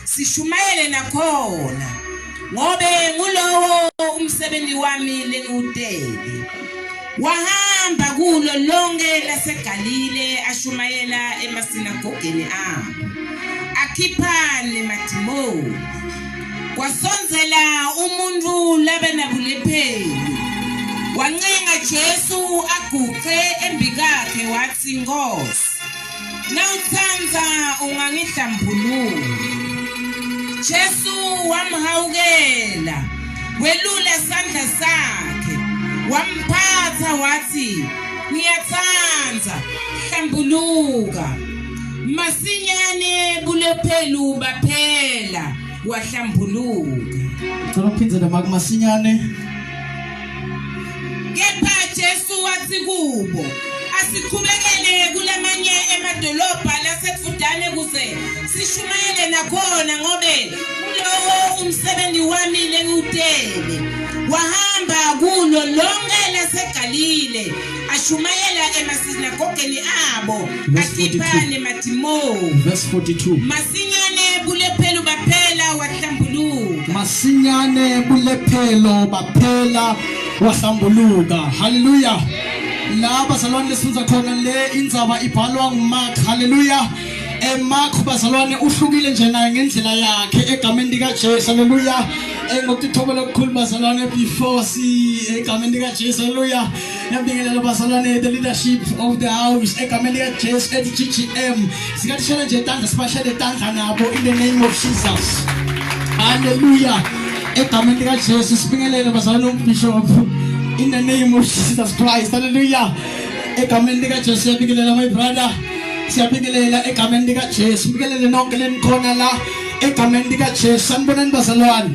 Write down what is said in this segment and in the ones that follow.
Sishumayele nakhona ngobe ngulowo umsebenzi wami lengiwutele. Wahamba kulo lonke laseGalile ashumayela emasinagogeni abo, akhipha nemadimoni. Kwasondzela umuntu labenabulephelu, wancenga Jesu aguce embikakhe watsi, Nkhosi, Nawutsandza ungangihlambulula. Jesu wamhawukela, welula sandla sakhe, wamphatsa watsi, Ngiyatsandza, hlambuluka. Masinyane bulephelu baphela, wahlambuluka. Ngicela uphindze make masinyane. Kepha Jesu watsi kubo, Asichubekele kulamanye emadolobha lasedvutane kuze sishumayele nakhona, ngobe ngulowo umsebenzi wami lengiwutele. Wahamba kulo lonke laseGalile, ashumayela emasinagogeni abo, Verse akhipha 42. nemadimoni. Verse 42. Masinyane bulephelu baphela wahlambuluka. Masinyane bulephelo baphela wahlambuluka. Hallelujah. La bazalwane lesifundza khona le indzaba ibhalwa nguMark. Hallelujah. Eh Mark bazalwane uhlukile nje naye ngendlela yakhe egameni lika Jesu. Hallelujah. Eh ngokutithobela okukhulu bazalwane before si egameni lika Jesu. Hallelujah. Ngiyabingelela bazalwane the leadership of the house egameni lika Jesu ethi GGM. Singathishela nje tandla sibashele tandla nabo in the name of Jesus. Hallelujah. Egameni lika Jesu sibingelele bazalwane umbishop in the name of Jesus Christ. Hallelujah. Egameni lika Jesu siyabingelela my brother. Siyabingelela egameni lika Jesu. Sibingelele nonke lenikhona la egameni lika Jesu. Sanibonani bazalwane.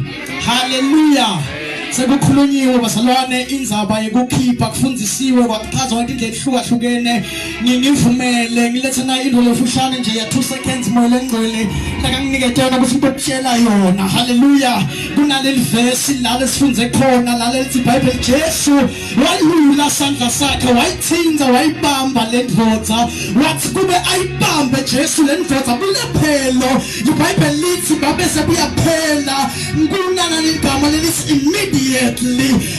Hallelujah. Sekukhulunyiwe bazalwane indzaba yekukhipha kufundzisiwe kwachazwa ngetindlela ehlukahlukene ngingivumele ngilethe na into lefushane nje ya 2 seconds moya lengcwele lakanginikete yona ukuthi ngitokutshela yona haleluya kunaleli vesi la lesifunze khona la lelithi iBhayibheli Jesu walula sandla sakhe wayithinta wayibamba le ndvodza wathi kube ayibambe Jesu le ndvodza bulephelo iBhayibheli lithi babe sebuyaphela nkunana ligama lelithi immediately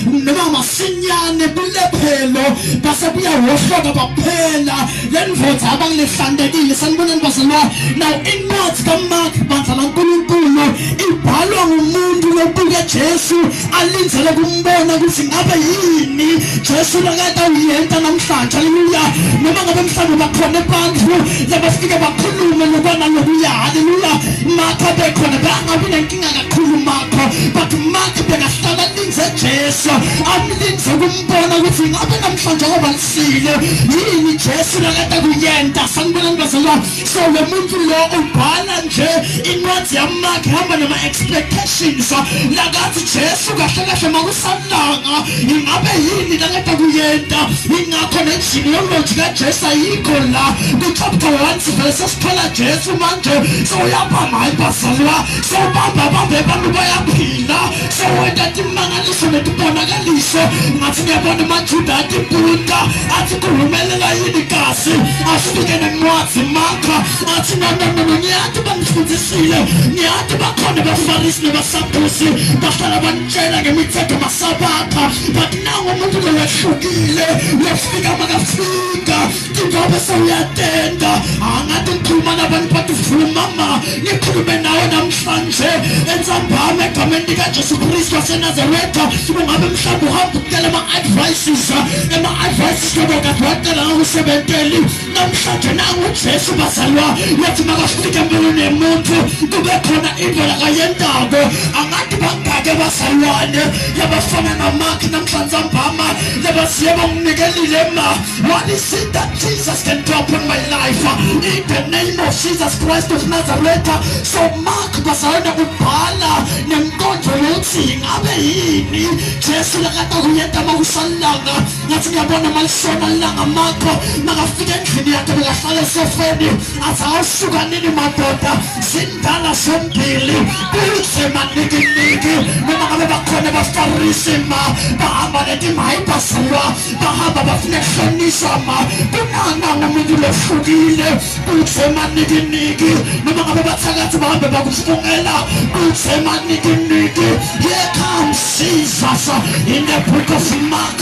noma masinyane bulephelo base buyawohloka baphela le ndvodza abangilehlantekile sanibonani bazalwane now incwadi kaMark bandla laNkulunkulu ibhalwa ngumuntu lobuke Jesu alindzele kumbona ukuthi ngabe yini Jesu lakade uyenta namhlanje haleluya noma ngabe mhlawumbe bakhona abantu labafike bakhulume lokwana lokuya haleluya Mark abekhona bangabi nenkinga kakhulu Mark but Mark bekahlala alindze Jesu amlindze kumbona ukuthi ngabe namhlanje ngoba lisile yini Jesu lakade kuyenta sanibonani bazalwane so lo muntu lo ubhala nje incwadi yamakhe hamba nama-expectations lakathi jesu kahle kahle makusalanga ingabe yini lakade kuyenta ingakho ne-genealogy kajesu ayikho la ku-chapter 1 sivele sesithola jesu manje sewuyabamba hayi bazalwa sewubamba bambe abantu bayaphila sewenta timangaliso netibonakaliso ngathi ngiyabona amajuda atibuta athi kuhumelela yini kasi afike nencwadi makha athi no no no ngiyati bangifundisile ngiyati bakhona abafarisi nebasadusi bahlala banitshela ngemithetho masabatha but nangu umuntu lowehlukile lofika makafika Njengoba sewuyatenda angathi ngikhuluma nabantu bathi vuma ma ngikhulume nawe namhlanje entsambama egameni likaJesu Kristu waseNazaretha ungabe mhlawumbe uhamba ucela ama-advices ama-advices lobo kade wacela ngakusebenteli namhlanje nangu uJesu bazalwa wathi makafika empilweni yemuntu kube khona into lakayentako angathi bangake bazalwane labafana namakhi namhlanje ntambama labasiye banginikelile ma What is it that Jesus can do upon my life? In the name of Jesus Christ of Nazareth. So Mark bazalwane ubhala nemqondo yokuthi ngabe yini Jesu lakade kuyenta makusalanga ngathi ngiyabona malishona ilanga Mark makafika endlini yakhe bekahlala esofeni athi awusuka nini madoda sindala sombili kuze manikiniki Noma ngabe bakhona abaFarisi ma bahamba letimayi bazalwa bahamba bafuna kuhlonishwa ma kunana ngumuntu lohlukile kutsi emanikiniki noma ngabe bathakathi bahambe bakufungela kutsi emanikiniki. Here comes Jesus in the book of Mark.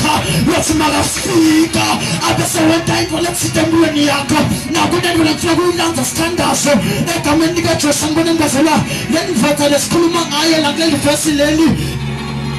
Wathi makafika abese wenta into letsite empilweni yakho. Nakunento lengifuna kuyilandza sithandazo egameni likaJesu. Ngibone ngibazela le ndvodza lesikhuluma ngayo la kuleli vesi leli,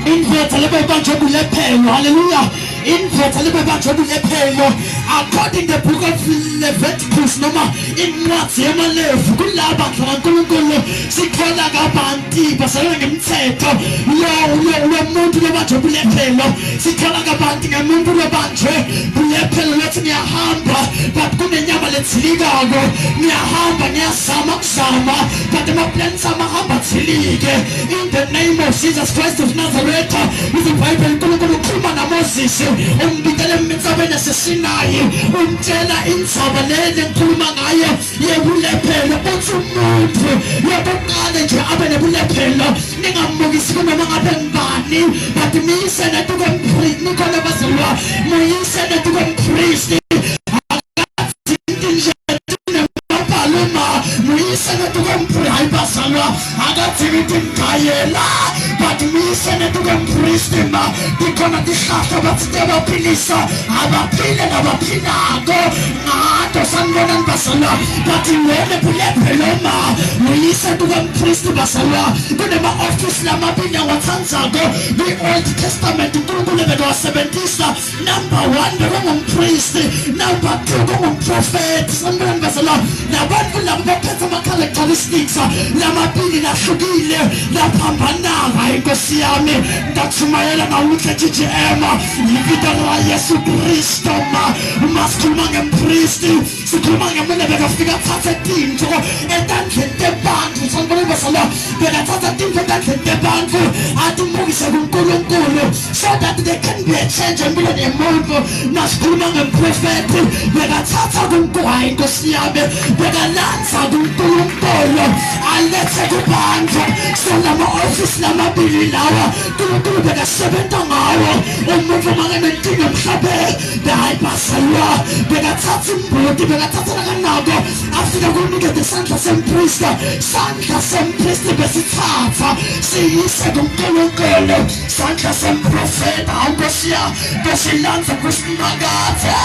indvodza lebeyibanjwe bulephelo. Haleluya! Indvodza lebebanjwe bulephelo according the book of Leviticus noma incwadzi yemaLevi, kulaba kaNkulunkulu sithola kabanti basalwe ngemthetho lo muntu lobanjwe bulephelo. Sithola kabanti ngemuntu lobanjwe bulephelo lethi ngiyahamba but kunenyama letsilikako, ngiyahamba ngiyazama kuzama but ama-plans ami ahamba athilike. In the name of Jesus Christ of Nazareth, iBhayibheli uNkulunkulu ukhuluma naMoses, umbitele emitsabeni yaseSinayi, umtshela indzaba le lengikhuluma ngayo yebulephelo. Uthi umuntu yokuqala nje abe nebulephelo ningamukisi kunoma ngabe ngubani, but muyise netukompristi. Nikhona bazalwa? Muyise netukompristi. Paloma muyise netukompristi. Hayi bazalwa, akadzingi timgayela, but muyise netukompristi ma tikhona tihlahla bathi tiyabaphilisa abaphile nabaphilako ngato. Sanibonani bazalwa. But lona bulephelo ma muyise tukompristi bazalwa. Kunema-ofisi lamabili awatsandzako kwi-Old Testament uNkulunkulu bekawasebentisa. Number 1 bekungumpristi, number 2 kungumprofethi. Sanibonani bazalwa. Labantu labo baphethe ama-characteristics lamabili lahlukile laphambanako. Hayi nkosi yami, ngitathumayela ngawuhle GGM yivita la Yesu Kristo ma. Uma sikhuluma ngempristi sikhuluma ngemuntu bekafika athathe tintfo etandleni tebantfu. Sanibonani bazalwa. Bekathatha tintfo etandleni tebantfu atimukise kuNkulunkulu so that there can be a change empilweni yemuntu. Nasikhuluma ngemprofethi bekathatha kuNkulunkulu, hayi nkosi yami, bekalandza kuNkulunkulu alethe kubantu. So lama-ofisi lamabili lawa uNkulunkulu bekasebenta ngawo. Umuntu makenenkinga emhlabeni, hayi bazalwa, bekathatha imbuti, bekathatha nakanako afika kunikete isandla semprista. Sandla sempristi besithatha siyise kuNkulunkulu. Sandla semprofeta awukosiya besilandza kuSimakadze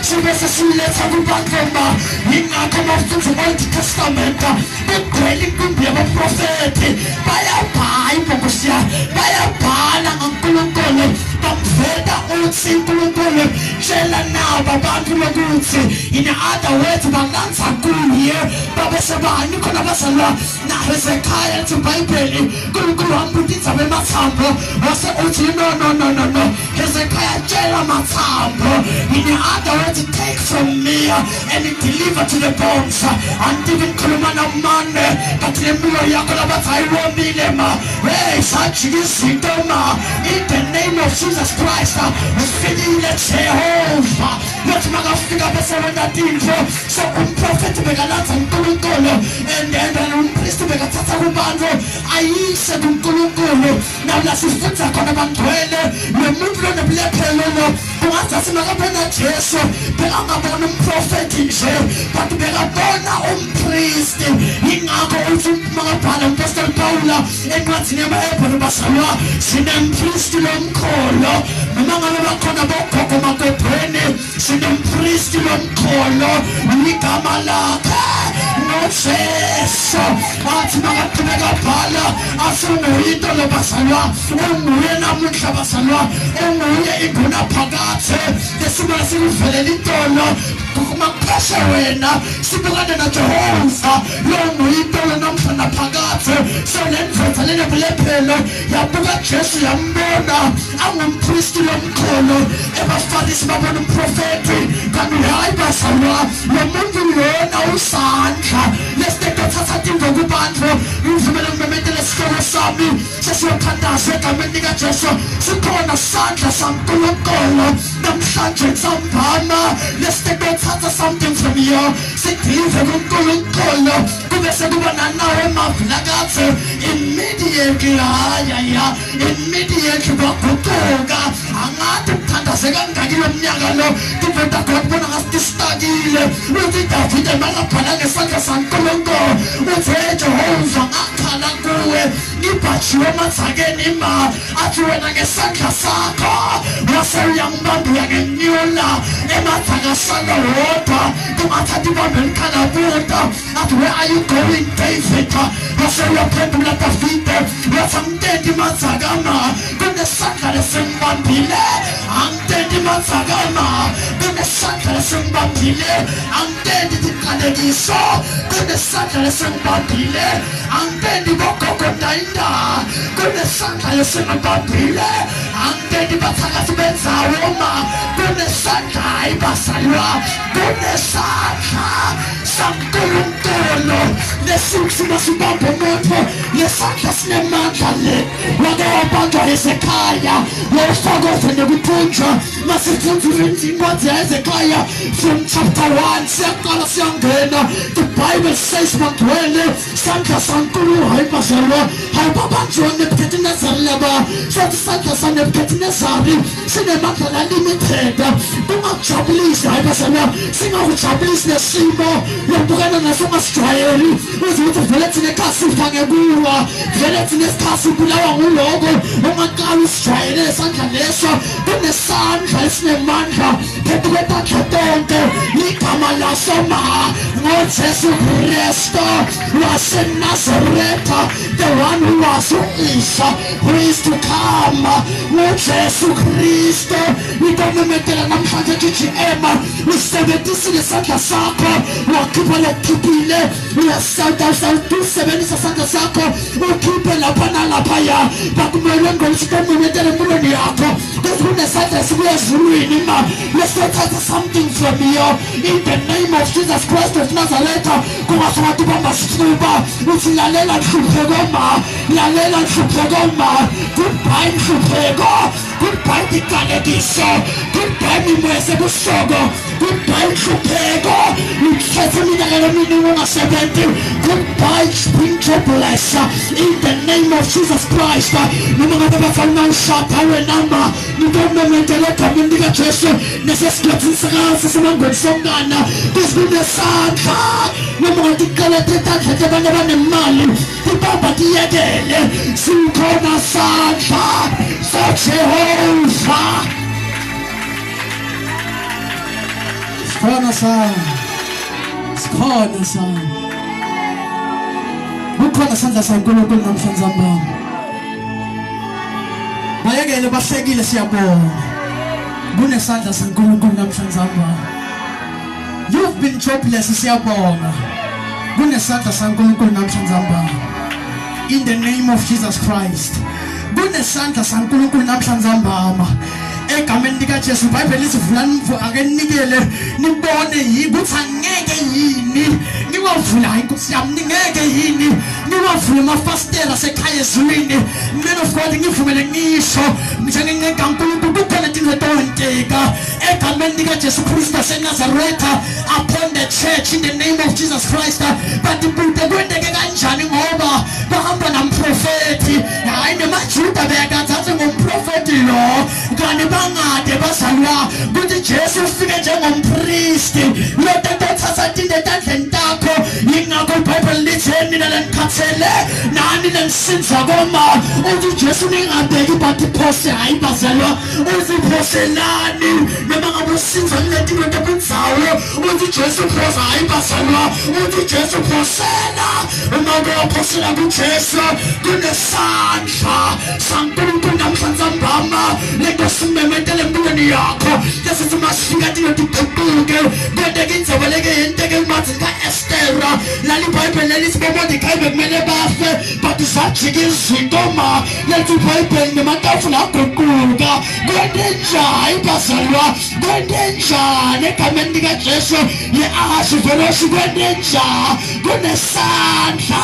sibe sesiletha kubantu ma. Yingakho mawufundza Old Testament kugcwele inkumbi yabaprofethi bayabhala ibhokosiya, bayabhala ngaNkulunkulu, bamveta utsi uNkulunkulu tshela nabo abantu lokuthi, in other words, balandza kuye babese bani khona bazalwa. NaHezekhaya lithi iBhayibheli uNkulunkulu wambuta indzaba emathambo, wase uthi no, no, no, no, no, Hezekhaya, tshela amathambo. In other words, take from me and deliver to the bones. Angithi ngikhuluma namane, but lempilo yakho labathi ayiwomile ma. Hey, sajika izinto ma. In the name of Jesus Christ, ufikile Jehova. Lothi makafika bese wenta tintfo. So umprofethi bekalandza uNkulunkulu and then umpristi bekathatha kubantu ayise kuNkulunkulu. Nawula sifundza khona bangcwele, lo muntu lonebulephelo lo kungathi makabona Jesu bekangabona umprofethi nje, but bekabona umpristi. Yingakho uthi makabhala umpostoli Pawula encwadini yamaHebheru, bazalwa, sinempristi lomkholo. Noma ngabe bakhona bogogo magodweni, sinempristi lomkholo, igama lakhe noJesu. Athi makaqhubeka bhala asunguye into lo bazalwa, unguye namuhla bazalwa, unguye ingunaphakadze. Lesibona sikuvelela intolo makupheshe wena sibukane naJehova longuye intolo namhla naphakadze. So le ndvodza lenebulephelo yabuka Jesu, yambona angumpristi lomkhulu. Ebafarisi babona umprofethi, kanti hayi bazalwa, lo muntu lona usandla lesitothatha tintfo kubantu. Ngivumele ngimemetele sihloko sami sesiyothandaza egameni likaJesu. Sikhona sandla saNkulunkulu namhlanje ntsambama lesitothatha something from you sidelive kuNkulunkulu, kube sekuba nanawo emavi lakadze immediate. Immediately haya immediately kwaguquka. Angathi ukuthandaze kangaki lo mnyaka lo tintfo takho watibona ngasitisikakile. Uthi Davide makabhala ngesandla saNkulunkulu uthi hey Jehova ngakhala kuwe ngibhajiwe emadzakeni ma athi wena ngesandla sakho wase uyangibamba uyangenyula emadzaka asala wodwa kungathatha ibambe likhalabuta athi where are you going David wase uyaphendula Davide wathi angitenti madzakama kunesandla lesingibambile angitenti madzakama kunesandla lesingibambile angitenti tiqalekiso kunesandla lesingibambile angitenti bogogo ndayinda kunesandla lesingibambile angitenti bathakathi bendzawo ma kunesandla hayi bazalwa kunesandla saNkulunkulu lesikuthi masibambe umuntu lesandla sinemandla le wake wabanjwa Hezekhaya wawufakoze nekuthunjwa masifundile incwadi yaHezekhaya from chapter 1 siyaqala siyangena the bible says magcwele sandla saNkulunkulu hayi bazalwa hayi babanjwa Nebuchadnezzar laba sothi sandla saNebuchadnezzar sinemandla lalimited kungakujabulisi hayi bazalwa singakujabulisi nesimo lobukana naso ungasijwayeli uze ukuthi vele thina ekhaya sifa ngekuwa vele thina esikhaya sibulawa nguloko ungaqala usijwayele esandla leso kunesandla esinemandla phezu kwetandla tonke igama laso ma ngoJesu Kristu waseNazaretha the one who was who is who is to come nguJesu Kristu itomemetela namhlanje GGM usebenzisile isandla sakho wakhipha lokukhiphile uyasebenzisa isandla sakho ukhiphe lapha nalaphaya bakumelwe ngokuthi utomemetela empilweni yakho kuthi kunesandla esibuya ezulwini ma lesothatha something from you in the name of Jesus Christ of Nazareth kungasokathi ubamba sifuba uthi lalela nhlupheko ma lalela nhlupheko ma goodbye nhlupheko goodbye tiqalekiso goodbye mimoya sebuhloko goodbye nhlupheko ngithethe iminyaka eminingi ungasebenzi goodbye being jobless in the name of Jesus Christ noma ngabe bafana ushada wena ma ngitomemetela egameni likaJesu nesesigodini sasemangweni sonkana kusinesandla noma ngathi kuqala tandla tabantu abanemali tibamba tiyekele sikhona sandla saJehova sikhona sandla sikhona sandla kukhona sandla saNkulunkulu namhlanje ambamba bayekele bahlekile siyabonga kunesandla saNkulunkulu namhlanje ambamba you've been jobless siyabonga kunesandla saNkulunkulu namhlanje ambamba in the name of Jesus Christ kunesandla saNkulunkulu namhlanje ambama egameni likaJesu iBhayibheli lithi vulani ake ninikele nibone yini ukuthi angeke yini niwavula hayi Nkosi yami ningeke yini niwavule amafasitela asekhaya ezulwini man of God ngivumele ngisho njengencenga kaNkulunkulu kukhona izinto etonteka egameni likaJesu Kristu waseNazaretha upon the church in the name of Jesus Christ but bude kwenteke kanjani ngoba bahamba namprofethi hayi nemajuda bekathathe ngomprofethi lo kanti bangade bazalwa ukuthi Jesu ufike njengompristi lento ethatha into etandleni takho yingakho iBhayibheli lithi nina lenikhathele nani lenisinza koma uthi Jesu ningabeki but phose hayi bazalwa uziphoselani noma ngabe usinza kuleti nto ebunzayo uthi Jesu phosa hayi bazalwa uthi Jesu phosela uma kuyophosela kuJesu kunesandla saNkulunkulu namhlanje ntambama lento simemetele empilweni yakho lesithi masifika thina tiguquke kwenteka indzaba leke yenteke encwadini ka-Estera lali ibhayibheli lelithi boMordekayi bekumele bafe but zajika izinto ma lethi ibhayibheli nematafula aguquka kwente njani bazalwa kwente njani egameni likaJesu ye-Ahashiveroshi kwente njani kunesandla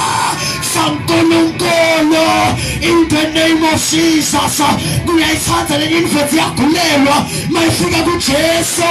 saNkulunkulu in the name of Jesus kuyayithanda le indvodza iyagulelwa mayifika kuJesu.